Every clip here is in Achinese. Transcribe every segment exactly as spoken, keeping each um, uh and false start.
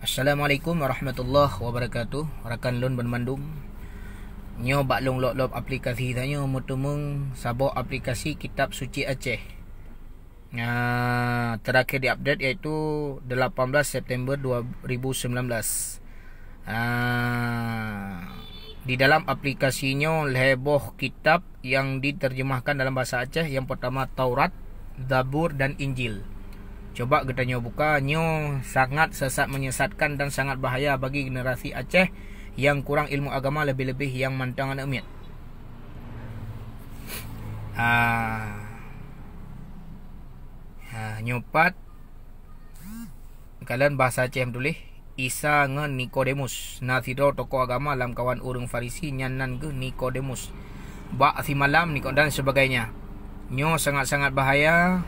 Assalamualaikum warahmatullahi wabarakatuh. Rakan lôn banmandum, nyoe bak lôn lop-lop aplikasi tanyoe meuteumeung saboh aplikasi Kitab Suci Aceh. Ah, terakhir diupdate yaitu delapan belas September dua ribu sembilan belas. Ah, di dalam aplikasi nyoe lhèe boh kitab yang diterjemahkan dalam bahasa Aceh, yang pertama Taurat, Zabur dan Injil. Coba geutanyoe buka, nyoe sangat sesat menyesatkan dan sangat bahaya bagi generasi Aceh yang kurang ilmu agama, lebih-lebih yang mantong aneuk miet. Ah. Ha, nyoe pat, kalon bahasa Aceh tuléh, Isa ngon Nikodemus. Na sidroe tokoh agama lamkawan ureuëng Farisi, nyan nan geuh Nikodemus. Bak simalam Niko-, dan sebagainya. Nyoe sangat-sangat bahaya.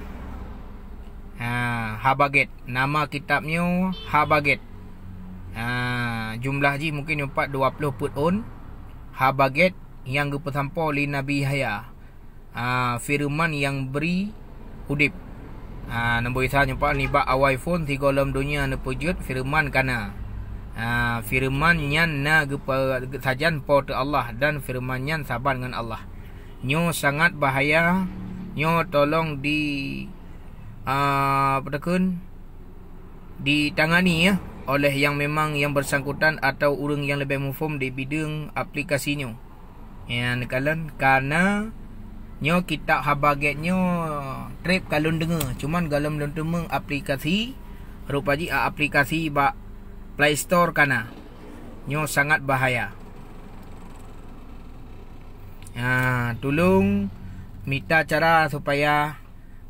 Ha, Haba Gét. Nama kitab nyoe Haba Gét. Ha, jumlah jih mungkin nyoe pat dua ploh peuet ôn. Haba Gét nyang geupeusampoe lé Nabi Yahya. Ah, feureuman nyang bri udeb. Ah, Nabi Isa nyoe pat nibak awai phon sigohlom donya neupeujeuet feureuman kana. Ah, feureuman nyan na geupa-, sajan Po teu Allah, dan feureuman nyan saban ngon Allah. Nyoe sangat bahaya. Nyoe tolong di, ah, apa takheun, ditangani, ya, oleh yang memang yang bersangkutan atau ureuëng yang leubeh muphom di bideueng aplikasi nyoe. Nyan kalon, kana nyoe kitab Haba Gét nyoe treb ka lôn deungoe, cuman gohlom lôn teumeung aplikasi, rupa jih a-, aplikasi bak Play Store kana. Nyoe sangat bahaya. Ha, tulông mita cara supaya,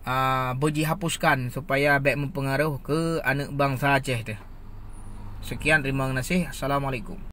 a, beujihapuskan supaya bék meupeungaroh keu aneuk bansa Aceh teuh. Sekian, terima kasih. Assalamualaikum.